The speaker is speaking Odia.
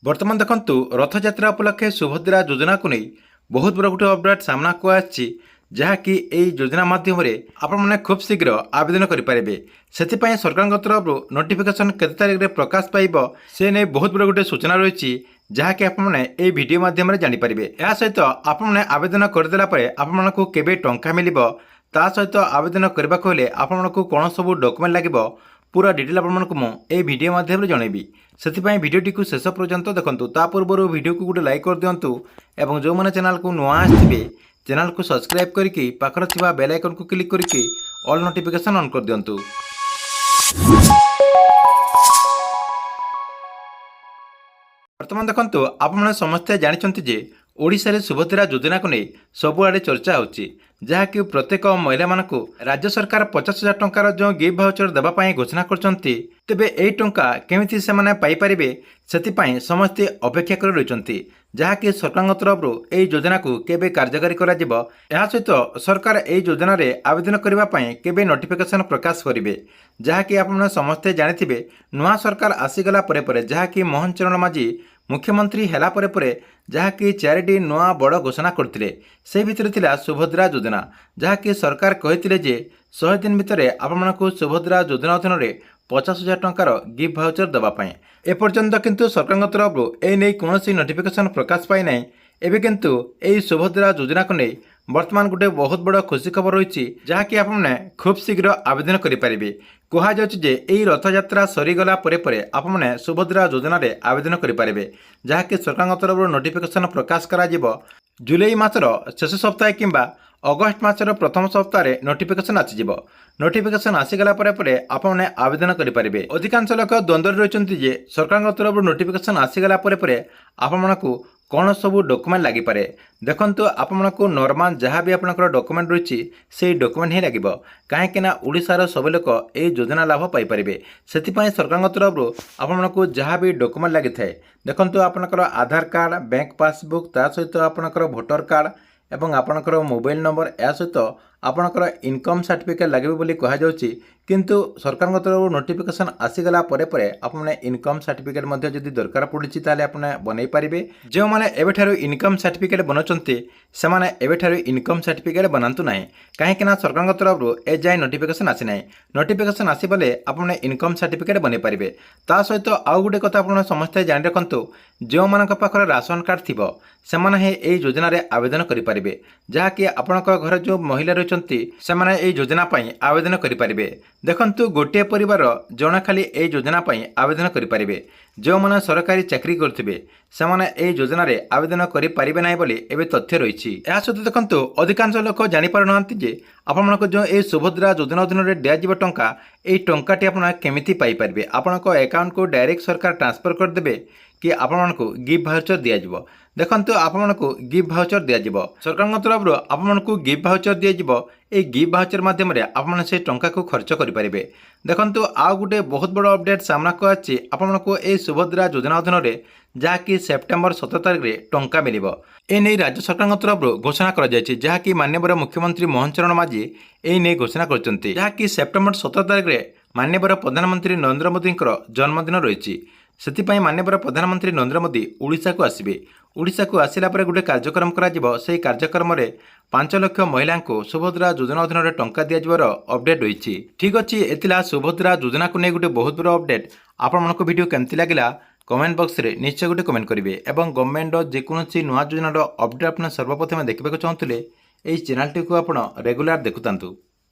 ବର୍ତ୍ତମାନ ଦେଖନ୍ତୁ, ରଥଯାତ୍ରା ଉପଲକ୍ଷେ ସୁଭଦ୍ରା ଯୋଜନାକୁ ନେଇ ବହୁତ ବଡ଼ ଗୋଟେ ଅପଡେଟ୍ ସାମ୍ନାକୁ ଆସିଛି, ଯାହାକି ଏହି ଯୋଜନା ମାଧ୍ୟମରେ ଆପଣମାନେ ଖୁବ୍ ଶୀଘ୍ର ଆବେଦନ କରିପାରିବେ। ସେଥିପାଇଁ ସରକାରଙ୍କ ତରଫରୁ ନୋଟିଫିକେସନ୍ କେତେ ତାରିଖରେ ପ୍ରକାଶ ପାଇବ, ସେ ନେଇ ବହୁତ ବଡ଼ ଗୋଟେ ସୂଚନା ରହିଛି, ଯାହାକି ଆପଣମାନେ ଏହି ଭିଡ଼ିଓ ମାଧ୍ୟମରେ ଜାଣିପାରିବେ। ଏହା ସହିତ ଆପଣମାନେ ଆବେଦନ କରିଦେଲା ପରେ ଆପଣମାନଙ୍କୁ କେବେ ଟଙ୍କା ମିଳିବ, ତା ସହିତ ଆବେଦନ କରିବାକୁ ହେଲେ ଆପଣମାନଙ୍କୁ କ'ଣ ସବୁ ଡକୁମେଣ୍ଟ ଲାଗିବ, ପୁରା ଡିଟେଲ୍ ଆପଣମାନଙ୍କୁ ମୁଁ ଏହି ଭିଡ଼ିଓ ମାଧ୍ୟମରେ ଜଣାଇବି। ସେଥିପାଇଁ ଭିଡ଼ିଓଟିକୁ ଶେଷ ପର୍ଯ୍ୟନ୍ତ ଦେଖନ୍ତୁ। ତା ପୂର୍ବରୁ ଭିଡ଼ିଓକୁ ଗୋଟେ ଲାଇକ୍ କରିଦିଅନ୍ତୁ ଏବଂ ଯେଉଁମାନେ ଚ୍ୟାନେଲକୁ ନୂଆ ଆସିଥିବେ, ଚ୍ୟାନେଲକୁ ସବସ୍କ୍ରାଇବ୍ କରିକି ପାଖରେ ଥିବା ବେଲ୍ ଆଇକନ୍କୁ କ୍ଲିକ୍ କରିକି ଅଲ୍ ନୋଟିଫିକେସନ୍ ଅନ୍ କରିଦିଅନ୍ତୁ। ବର୍ତ୍ତମାନ ଦେଖନ୍ତୁ, ଆପଣମାନେ ସମସ୍ତେ ଜାଣିଛନ୍ତି ଯେ ଓଡ଼ିଶାରେ ସୁଭଦ୍ରା ଯୋଜନାକୁ ନେଇ ସବୁଆଡ଼େ ଚର୍ଚ୍ଚା ହେଉଛି, ଯାହାକି ପ୍ରତ୍ୟେକ ମହିଳାମାନଙ୍କୁ ରାଜ୍ୟ ସରକାର 50,000 ଟଙ୍କାର ଯେଉଁ ଗିଫ୍ଟ ଭାଉଚର ଦେବା ପାଇଁ ଘୋଷଣା କରିଛନ୍ତି, ତେବେ ଏହି ଟଙ୍କା କେମିତି ସେମାନେ ପାଇପାରିବେ, ସେଥିପାଇଁ ସମସ୍ତେ ଅପେକ୍ଷା କରି ରହିଛନ୍ତି, ଯାହାକି ସରକାରଙ୍କ ତରଫରୁ ଏହି ଯୋଜନାକୁ କେବେ କାର୍ଯ୍ୟକାରୀ କରାଯିବ, ଏହା ସହିତ ସରକାର ଏହି ଯୋଜନାରେ ଆବେଦନ କରିବା ପାଇଁ କେବେ ନୋଟିଫିକେସନ୍ ପ୍ରକାଶ କରିବେ। ଯାହାକି ଆପଣମାନେ ସମସ୍ତେ ଜାଣିଥିବେ, ନୂଆ ସରକାର ଆସିଗଲା ପରେ ପରେ, ଯାହାକି ମୋହନ ଚରଣ ମାଝୀ ମୁଖ୍ୟମନ୍ତ୍ରୀ ହେଲା ପରେ ପରେ, ଯାହାକି ଚାରିଟି ନୂଆ ବଡ଼ ଘୋଷଣା କରିଥିଲେ, ସେ ଭିତରେ ଥିଲା ସୁଭଦ୍ରା ଯୋଜନା, ଯାହାକି ସରକାର କହିଥିଲେ ଯେ 100 ଦିନ ଭିତରେ ଆପଣମାନଙ୍କୁ ସୁଭଦ୍ରା ଯୋଜନା ଅଧୀନରେ 50,000 ଟଙ୍କାର ଗିଫ୍ଟ ଭାଉଚର ଦେବା ପାଇଁ। ଏପର୍ଯ୍ୟନ୍ତ କିନ୍ତୁ ସରକାରଙ୍କ ତରଫରୁ ଏ ନେଇ କୌଣସି ନୋଟିଫିକେସନ୍ ପ୍ରକାଶ ପାଇନାହିଁ। ଏବେ କିନ୍ତୁ ଏହି ସୁଭଦ୍ରା ଯୋଜନାକୁ ନେଇ ବର୍ତ୍ତମାନ ଗୋଟେ ବହୁତ ବଡ଼ ଖୁସି ଖବର ରହିଛି, ଯାହାକି ଆପଣମାନେ ଖୁବ୍ ଶୀଘ୍ର ଆବେଦନ କରିପାରିବେ। କୁହାଯାଉଛି ଯେ ଏହି ରଥଯାତ୍ରା ସରିଗଲା ପରେ ପରେ ଆପଣମାନେ ସୁଭଦ୍ରା ଯୋଜନାରେ ଆବେଦନ କରିପାରିବେ, ଯାହାକି ସରକାରଙ୍କ ତରଫରୁ ନୋଟିଫିକେସନ୍ ପ୍ରକାଶ କରାଯିବ। ଜୁଲାଇ ମାସର ଶେଷ ସପ୍ତାହ କିମ୍ବା ଅଗଷ୍ଟ ମାସର ପ୍ରଥମ ସପ୍ତାହରେ ନୋଟିଫିକେସନ୍ ଆସିଯିବ। ନୋଟିଫିକେସନ୍ ଆସିଗଲା ପରେ ପରେ ଆପଣମାନେ ଆବେଦନ କରିପାରିବେ। ଅଧିକାଂଶ ଲୋକ ଦ୍ୱନ୍ଦ୍ୱରେ ରହିଛନ୍ତି ଯେ ସରକାରଙ୍କ ତରଫରୁ ନୋଟିଫିକେସନ୍ ଆସିଗଲା ପରେ ପରେ ଆପଣମାନଙ୍କୁ କ'ଣ ସବୁ ଡକୁମେଣ୍ଟ ଲାଗିପାରେ। ଦେଖନ୍ତୁ, ଆପଣମାନଙ୍କୁ ନର୍ମାଲ ଯାହା ବି ଆପଣଙ୍କର ଡକୁମେଣ୍ଟ ରହିଛି, ସେଇ ଡକୁମେଣ୍ଟ ହିଁ ଲାଗିବ, କାହିଁକିନା ଓଡ଼ିଶାର ସବୁ ଲୋକ ଏହି ଯୋଜନା ଲାଭ ପାଇପାରିବେ। ସେଥିପାଇଁ ସରକାରଙ୍କ ତରଫରୁ ଆପଣମାନଙ୍କୁ ଯାହା ବି ଡକୁମେଣ୍ଟ ଲାଗିଥାଏ, ଦେଖନ୍ତୁ, ଆପଣଙ୍କର ଆଧାର କାର୍ଡ଼, ବ୍ୟାଙ୍କ ପାସବୁକ୍, ତା ସହିତ ଆପଣଙ୍କର ଭୋଟର କାର୍ଡ଼ ଏବଂ ଆପଣଙ୍କର ମୋବାଇଲ ନମ୍ବର, ଏହା ସହିତ ଆପଣଙ୍କର ଇନକମ୍ ସାର୍ଟିଫିକେଟ୍ ଲାଗିବ ବୋଲି କୁହାଯାଉଛି। କିନ୍ତୁ ସରକାରଙ୍କ ତରଫରୁ ନୋଟିଫିକେସନ୍ ଆସିଗଲା ପରେ ପରେ ଆପଣମାନେ ଇନକମ୍ ସାର୍ଟିଫିକେଟ୍ ମଧ୍ୟ ଯଦି ଦରକାର ପଡ଼ୁଛି, ତାହେଲେ ଆପଣ ବନେଇ ପାରିବେ। ଯେଉଁମାନେ ଏବେଠାରୁ ଇନକମ୍ ସାର୍ଟିଫିକେଟ୍ ବନାଉଛନ୍ତି, ସେମାନେ ଏବେଠାରୁ ଇନକମ୍ ସାର୍ଟିଫିକେଟ୍ ବନାନ୍ତୁ ନାହିଁ, କାହିଁକିନା ସରକାରଙ୍କ ତରଫରୁ ଏଯାଏଁ ନୋଟିଫିକେସନ୍ ଆସିନାହିଁ। ନୋଟିଫିକେସନ୍ ଆସିଗଲେ ଆପଣ ଇନକମ୍ ସାର୍ଟିଫିକେଟ୍ ବନେଇ ପାରିବେ। ତା ସହିତ ଆଉ ଗୋଟେ କଥା ଆପଣ ସମସ୍ତେ ଜାଣି ରଖନ୍ତୁ, ଯେଉଁମାନଙ୍କ ପାଖରେ ରାସନ କାର୍ଡ଼ ଥିବ, ସେମାନେ ହିଁ ଏହି ଯୋଜନାରେ ଆବେଦନ କରିପାରିବେ, ଯାହାକି ଆପଣଙ୍କ ଘରେ ଯେଉଁ ମହିଳା ରହିଛନ୍ତି, ସେମାନେ ଏହି ଯୋଜନା ପାଇଁ ଆବେଦନ କରିପାରିବେ। ଦେଖନ୍ତୁ, ଗୋଟିଏ ପରିବାର ଜଣେ ଖାଲି ଏହି ଯୋଜନା ପାଇଁ ଆବେଦନ କରିପାରିବେ। ଯେଉଁମାନେ ସରକାରୀ ଚାକିରି କରୁଥିବେ, ସେମାନେ ଏହି ଯୋଜନାରେ ଆବେଦନ କରିପାରିବେ ନାହିଁ ବୋଲି ଏବେ ତଥ୍ୟ ରହିଛି। ଏହା ସହିତ ଦେଖନ୍ତୁ, ଅଧିକାଂଶ ଲୋକ ଜାଣିପାରୁନାହାନ୍ତି ଯେ ଆପଣମାନଙ୍କୁ ଯେଉଁ ଏହି ସୁଭଦ୍ରା ଯୋଜନା ଅଧୀନରେ ଦିଆଯିବ ଟଙ୍କା, ଏହି ଟଙ୍କାଟି ଆପଣ କେମିତି ପାଇପାରିବେ। ଆପଣଙ୍କ ଆକାଉଣ୍ଟକୁ ଡାଇରେକ୍ଟ ସରକାର ଟ୍ରାନ୍ସଫର କରିଦେବେ କି ଆପଣମାନଙ୍କୁ ଗିଫ୍ଟ ଭାଉଚର ଦିଆଯିବ? ଦେଖନ୍ତୁ, ଆପଣମାନଙ୍କୁ ଗିଫ୍ଟ ଭାଉଚର ଦିଆଯିବ। ସରକାରଙ୍କ ତରଫରୁ ଆପଣମାନଙ୍କୁ ଗିଫ୍ଟ ଭାଉଚର ଦିଆଯିବ। ଏହି ଗିଫ୍ଟ ଭାଉଚର ମାଧ୍ୟମରେ ଆପଣମାନେ ସେ ଟଙ୍କାକୁ ଖର୍ଚ୍ଚ କରିପାରିବେ। ଦେଖନ୍ତୁ, ଆଉ ଗୋଟେ ବହୁତ ବଡ଼ ଅପଡେଟ୍ ସାମ୍ନାକୁ ଆସିଛି ଆପଣମାନଙ୍କୁ ଏହି ସୁଭଦ୍ରା ଯୋଜନା ଅଧୀନରେ, ଯାହାକି ସେପ୍ଟେମ୍ବର 17 ତାରିଖରେ ଟଙ୍କା ମିଳିବ। ଏ ନେଇ ରାଜ୍ୟ ସରକାରଙ୍କ ତରଫରୁ ଘୋଷଣା କରାଯାଇଛି, ଯାହାକି ମାନ୍ୟବର ମୁଖ୍ୟମନ୍ତ୍ରୀ ମୋହନ ଚରଣ ମାଝୀ ଏହି ନେଇ ଘୋଷଣା କରିଛନ୍ତି, ଯାହାକି ସେପ୍ଟେମ୍ବର 17 ତାରିଖରେ ମାନ୍ୟବର ପ୍ରଧାନମନ୍ତ୍ରୀ ନରେନ୍ଦ୍ର ମୋଦିଙ୍କର ଜନ୍ମଦିନ ରହିଛି। ସେଥିପାଇଁ ମାନ୍ୟବର ପ୍ରଧାନମନ୍ତ୍ରୀ ନରେନ୍ଦ୍ର ମୋଦି ଓଡ଼ିଶାକୁ ଆସିବେ। ଓଡ଼ିଶାକୁ ଆସିଲା ପରେ ଗୋଟେ କାର୍ଯ୍ୟକ୍ରମ କରାଯିବ। ସେହି କାର୍ଯ୍ୟକ୍ରମରେ 5 ଲକ୍ଷ ମହିଳାଙ୍କୁ ସୁଭଦ୍ରା ଯୋଜନା ଅଧୀନରେ ଟଙ୍କା ଦିଆଯିବାର ଅପଡେଟ୍ ରହିଛି। ଠିକ୍ ଅଛି, ଏ ଥିଲା ସୁଭଦ୍ରା ଯୋଜନାକୁ ନେଇ ଗୋଟେ ବହୁତ ବଡ଼ ଅପଡେଟ୍। ଆପଣମାନଙ୍କୁ ଭିଡ଼ିଓ କେମିତି ଲାଗିଲା, କମେଣ୍ଟ ବକ୍ସରେ ନିଶ୍ଚୟ ଗୋଟେ କମେଣ୍ଟ କରିବେ ଏବଂ ଗଭର୍ଣ୍ଣମେଣ୍ଟର ଯେକୌଣସି ନୂଆ ଯୋଜନାର ଅପଡେଟ୍ ଆପଣ ସର୍ବପ୍ରଥମେ ଦେଖିବାକୁ ଚାହୁଁଥିଲେ, ଏହି ଚ୍ୟାନେଲଟିକୁ ଆପଣ ରେଗୁଲାର ଦେଖୁଥାନ୍ତୁ।